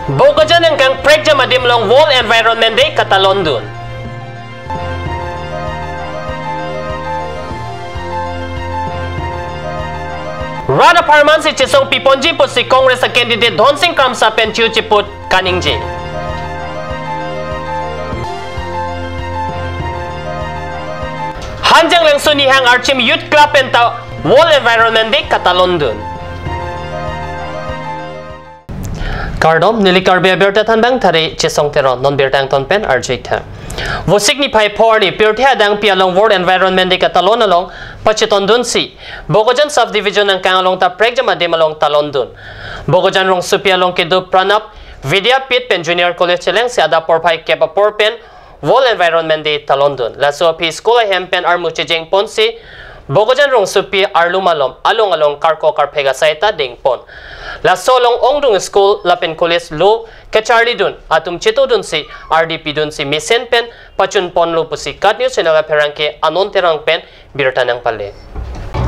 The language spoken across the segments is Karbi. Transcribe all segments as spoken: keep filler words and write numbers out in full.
Bokajan angkang prekjam adim along World Environment Day katalondun. Rat apharman si chesong piponji pusi Congress a candidate Dhonsing Kramsa pen chiu chiput kaningje. Hanjanglangso Nihang Archim Youth Club pen ta World Environment Day katalondun. Kardom, neli Karbi abirta thanbang thari Chesong Teron, non birta angton pen arju-ik tha. Vosik niphai pho arni pirthe adangpi along World Environment Day katalon along pachetondunsi Bokajan Sub Division angkang along ta prekjam adim along talondun. Bokajan rongsopi along kedo Pranab Vidyapith pen Junior College chelengsi adap porphai kep apor pen World Environment Day talondun. Laso aphi school ahem pen armu chejeng ponsi Bokajan rongsopi arlo malom along along karko karphek asai ta dengpon. Laso along ongdung school lapen college lo kacharlidun atum chetodunsi ardi pidunsi mesen pen pachunponlo pusi KAT News Channel apherangke Anon Terang pen birta nangpale.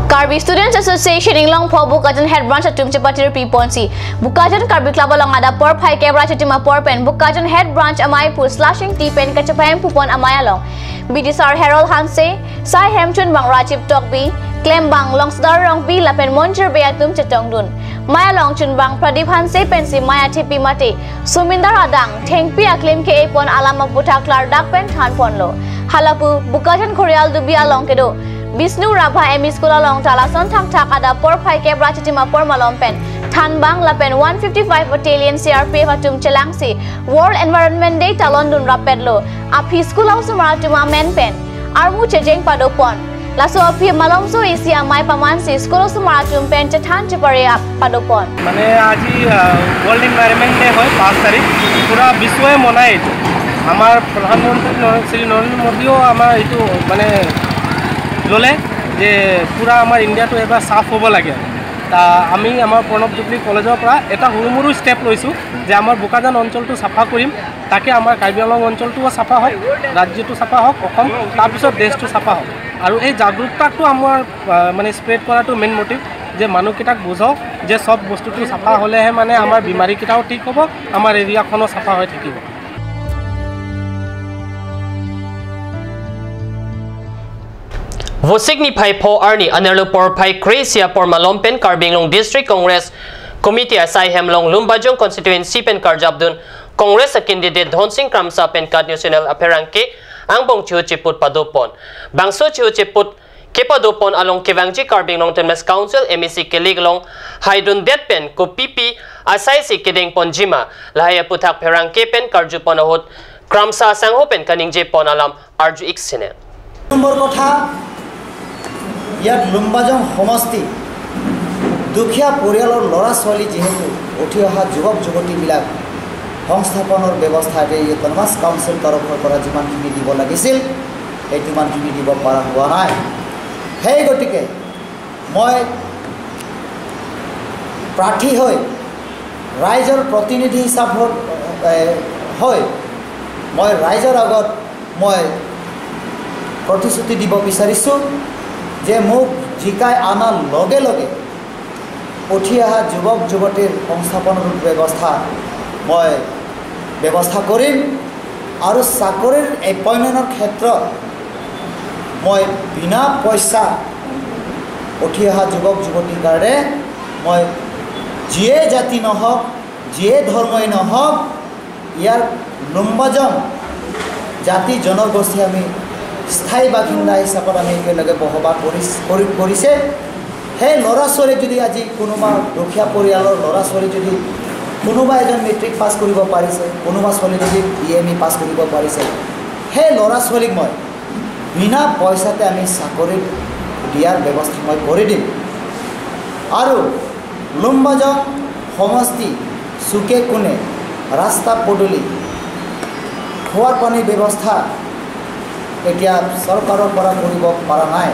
Karbi Students Association Inglongpho Bokajan Head Branch atum chepatir piponsi Bokajan Karbi Club along adap porphai kep ra chitim apor pen Bokajan Head Branch amei pu Slashing Tea pen kachepahem pupon amei along B D sir Harold Hanse, sai hem chunbang Rajiv Tokbi, klembang Longsdar Rongpi lapen Monjir Bey atum chetongdun. Mei along chunbang Pradip Hanse pensi mei athepi mate sumindar adang thengpi aklim ke-epon alam aputhak klardak pen thanponlo. Halapu Bokajan Khorial Dubi along kedo Bishnu Rabha M E School along ta lason thakthak adap porphai kep ra chitim apor malom pen thanbang lapen one fifty-five Battalion C R P F atum chelangsi World Environment Day talondun rapetlo. Aphi school osomar atum amen pen armu chejeng padopon. Laso aphi malomso isi amei pamansi school osomar atum pen chethan chepare ap padopon. মানে আজি, আহ, world environment day হয় পাঁচ তাৰিখ, পূৰা বিশ্বই মনায় এইটো। আমাৰ প্ৰধানমন্ত্ৰী নৰ-, শ্ৰী নৰেন্দ্ৰ মোদীয়েও আমাৰ এইটো মানে ল'লে যে পূৰা আমাৰ ইণ্ডিয়াটো এবাৰ চাফ হ'ব লাগে। তা আমি আমাৰ প্ৰণৱ জুবলি কলেজৰ পৰা এটা সৰু মৰু ষ্টেপ লৈছোঁ যে আমাৰ বোকাজান অঞ্চলটো চাফা কৰিম, তাকে আমাৰ কাৰ্বি আংলং অঞ্চলটোও চাফা হওক, ৰাজ্যটো চাফা হওক, অসম, তাৰপিছত দেশটো চাফা হওক। আৰু এই জাগৰূকতাটো আমাৰ, আহ, মানে স্প্ৰেড কৰাটো মেইন মটিভ, যে মানুহকেইটাক বুজাওক যে চব বস্তুটো চাফা হ'লেহে মানে আমাৰ বেমাৰীকেইটাও ঠিক হ'ব, আমাৰ এৰিয়াখনো চাফা হৈ থাকিব। Vosik niphai pho arni anerlo porphai kre-isi apor malom pen Karbi Anglong District Congress Committee asai hem along Lumbajong constituency pen karjapdun Congress a candidate Dhonsing Kramsa pen KAT News Channel apherangke angbong chihu chiput padopon. Bangso chihu chiput kepadopon along kevangji Karbi Anglong Autonomous Council M A C kelik along haidundet pen kopipi asaisi kedengponjima, lahai aputhak pherangke pen karjupon ahut Kramsa asangho pen kaningjepon alam arju-ik sene. Number কথা, ইয়াত লুম্বাজং সমষ্টি দুখীয়া পৰিয়ালৰ ল'ৰা ছোৱালী যিহেতু উঠি অহা যুৱক যুৱতীবিলাক সংস্থাপনৰ ব্যৱস্থা এটি অট'নমাছ কাউন্সিল তৰফৰ পৰা যিমানখিনি দিব লাগিছিল, সেইটো ইমানখিনি দিব পৰা হোৱা নাই। সেই গতিকে মই প্ৰাৰ্থী হৈ ৰাইজৰ প্ৰতিনিধি হিচাপত, এ, হৈ মই ৰাইজৰ আগত মই প্ৰতিশ্ৰুতি দিব বিচাৰিছোঁ যে মোক জিকাই অনাৰ লগে লগে উঠি অহা যুৱক যুৱতীৰ সংস্থাপনৰ ব্যৱস্থা মই ব্যৱস্থা কৰিম আৰু চাকৰিৰ এপইণ্টমেণ্টৰ ক্ষেত্ৰত মই বিনা পইচা উঠি অহা যুৱক যুৱতীৰ কাৰণে মই যিয়ে জাতি নহওক, যিয়ে ধৰ্মই নহওক, ইয়াৰ লুম্বাজং জাতি জনগোষ্ঠী আমি স্থায়ী বাসিন্দা হিচাপত আমি একেলগে বসবাস কৰি, কৰি, কৰিছে। সেই ল'ৰা ছোৱালীক যদি আজি কোনোবা দুখীয়া পৰিয়ালৰ ল'ৰা ছোৱালী যদি কোনোবা এজন মেট্ৰিক পাছ কৰিব পাৰিছে, কোনোবা ছোৱালী যদি বি এম ই পাছ কৰিব পাৰিছে, সেই ল'ৰা ছোৱালীক মই বিনা পইচাতে আমি চাকৰি দিয়াৰ ব্যৱস্থা মই কৰি দিম। আৰু লুম্বাজং সমষ্টি চুকে কোণে ৰাস্তা পদূলি, খোৱাৰ পানীৰ ব্যৱস্থা এতিয়া চৰকাৰৰ পৰা কৰিব পৰা নাই।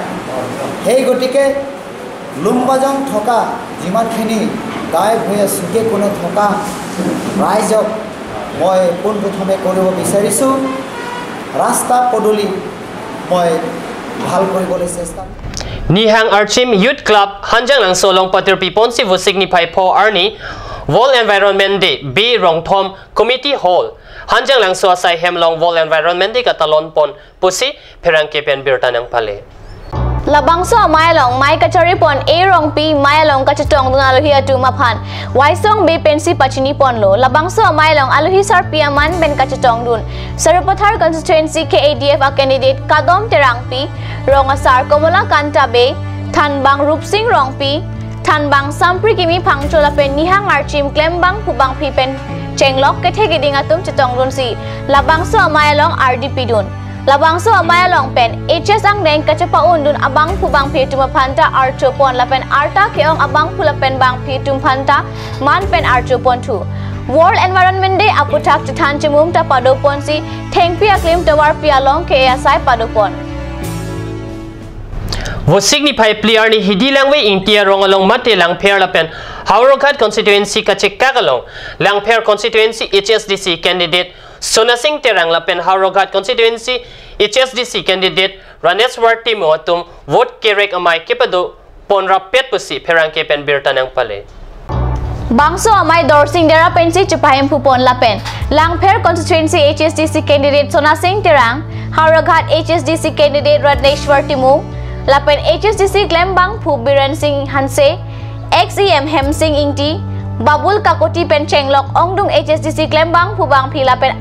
সেই গতিকে লুম্বাজং থকা যিমানখিনি গাঁৱে ভূঞে চুকে কোণে থকা ৰাইজক মই পোনপ্ৰথমে কৰিব বিচাৰিছোঁ, ৰাস্তা পদূলি মই ভাল কৰিবলৈ চেষ্টা কৰিম। Nihang Archim Youth Club Hanjanglangso along patir piponsi Vosik niphai pho arni World Environment Day, B Rongthom Community Hall, Hanjanglangso asai hem along World Environment Day katalon pon pusi pherangke pen birta nangpale. Labangso amei along mei kachari pon A Rongpi mei along kachetongdun alohi atum aphan Waisong Bey pensi pachini ponlo. Labangso amei along alohi sarpi aman pen kachetongdun Sarupathar constituency K A D F a candidate Kadom Terangpi, Rong Asar Komola Kanta Bey, Thanbang Rupsing Rongpi, Thanbang Sampri Kimi Phangcho lapen Nihang Archim klembangphu bangphi pen chenglok kethe keding atum chetongdunsi labangso amei along ardi pidun. Labangso amei along pen H S angdeng kachepa-undun abangphu bangphi atum aphanta archo pon lapen arta ke-ong abangphu lapen bangphi atum aphanta man pen archo ponthu. World Environment Day aputhak chethan chemum ta pado ponsi thengpi aklim tovarpi along ke asai pado pon. Vosik niphai phli arni Hidi Langve Ingti arong along mate Langpher lapen Howraghat constituency kachekak along Langpher constituency H S D C candidate Sonasing Terang lapen Howraghat constituency H S D C candidate Raneswar Timung atum vote kerek amei kepado pon rappet pusi pherangke pen birta nangpale. Bangso amei Dorsing Dera pensi chepahemphu pon lapen Langpher constituency H S D C candidate Sonasing Terang, Howraghat H S D C candidate Raneswar Timung, lapen H S D C klembangphu Biren Singh Hanse, ex E M Hemsing Ingti, Babul Kakoti pen chenglok ongdung H S D C klembangphu bangphi lapen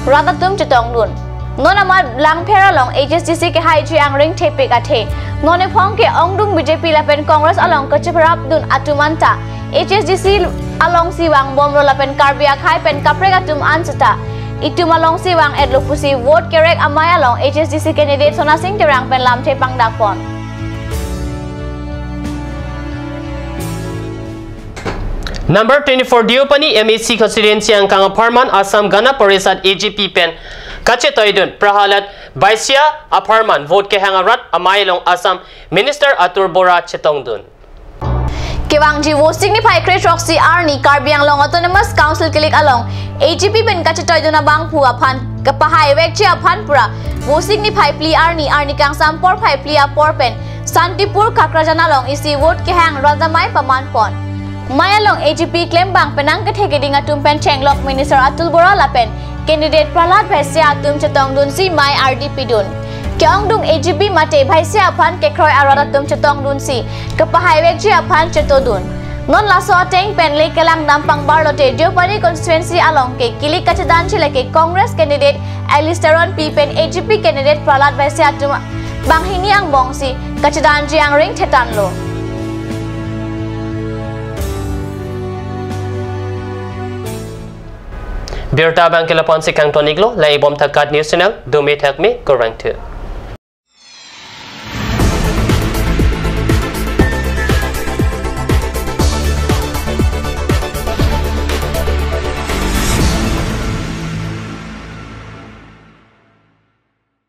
rat atum chetongdun. Non amat Langpher along H S D C kehaiji angring thepik athe non ephong ke ongdung B J P lapen Congress along kacheprapdun atum anta H S D C alongsi vangbomlo lapen Karbi akhei pen kaprek atum anseta itum alongsi vang-etlo pusi vote kerek amei along H S D C candidate Sonasing Terang pen lamthe pangdak pon. Number twenty-four Deopani M A C constituency angkang apharman Assam Gana Parishad A G P pen kachetoidun Prahalad Baisia apharman vote kehang arat amei along Assam Minister Atul Bora chetongdun. Kevangji Vosik niphai kre-throksi arni Karbi Anglong Autonomous Council kilik along A G P pen kachetoidun abangphu aphan kapahai vekji aphan pura Vosik niphai phli arni, arni kangsam porphai phli apor pen Santipur Kakrajan along isi vote kehang rat amei paman pon. Mei along A G P klembang penang kethe keding atum pen chenglok Minister Atul Bora lapen candidate Prahalad Baisia atum chetongdunsi mei ardi pidun. Ke-ongdung A G P mate Baisia aphan kekroi arat atum chetongdunsi kapahai vekji aphan chetodun. Non laso ateng pen le kelangdam pangbar lote Deopani constituency along ke kilik kachedanji lake Congress candidate Alistair Rongpi pen A G P candidate Prahalad Baisia atum banghini angbongsi kachedanji angring thetanlo. Birta abang ke lapu-ansi kangton-iklo, langdunbom tha KAT News Channel, dome thakme, kurvangthu.